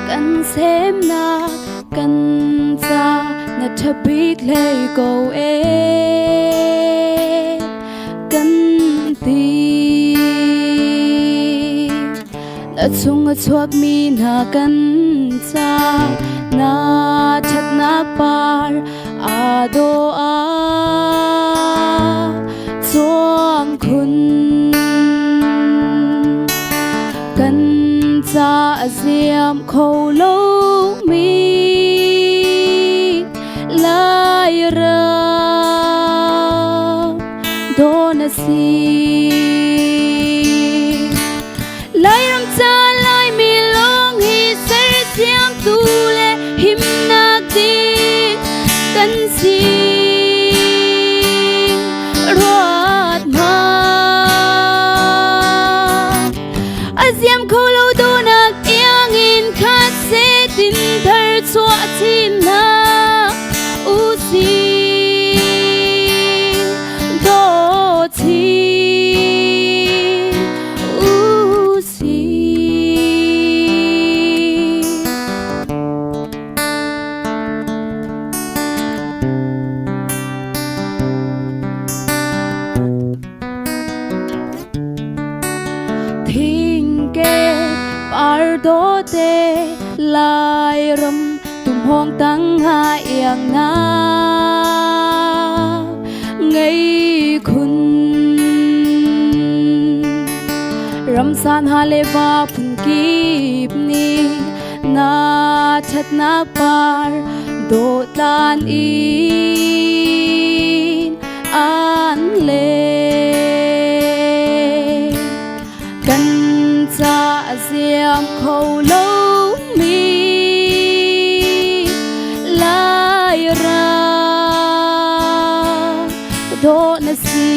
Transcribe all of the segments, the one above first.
Kan semnak kan ca na ṭha bik hlei ko ee kan ti. Na chung a chuakmi hna kan ca na ṭhatnak par aa dawh ah cuang khun. Kan ca a ziam kho lomi Lairam daw na si. Lairam ca Laimi lawng hi sersiamtu le himnak ding kan si. Ruat hmanh. A ziam kho lo dawnak iangin khat setin thar chuah chin hna usih. Daw chin usih. Thingke par dawte Lairam tumhawng tang ha iang na ngei khun. Ramsan ha le va phun kip ni na thatnak par dawtlan in an le. Kan ca a ziam kho lomi Lairam dawh na si.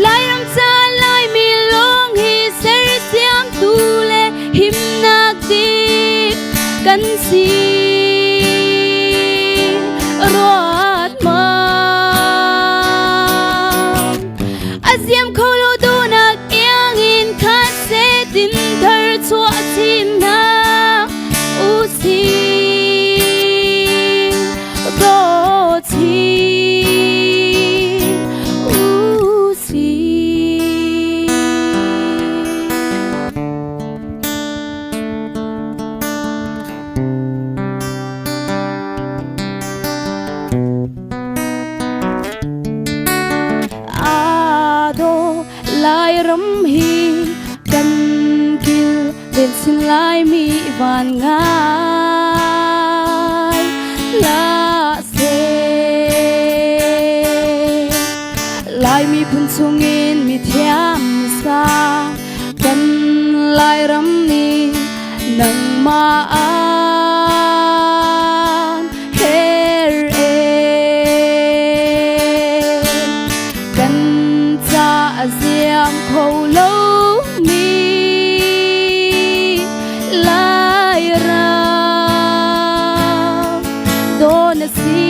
Lairam ca Laimi lawng hi sersiamtu le himnak ding kan si. Ruat hmanh. A ziam kho lo duhnak iangin khat setin thar chuah chin hna usih. Daw chin usih. Aa daw Lairam hi kan kil ven sin Laimi van ngai hlah seh. Laimi phun chungin mi thiam sa kan Lairam nih nangmah an her e. Kan ca a ziam kho lomi Lairam daw na si.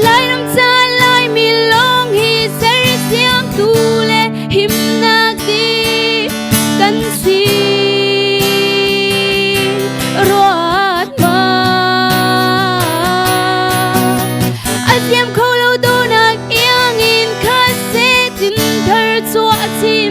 Lairam ca Laimi lawng hi sersiamtu le himnak ding kan si. Ruat hmanh. A ziam kho lo dawnak iangin khat setin thar chuah chin.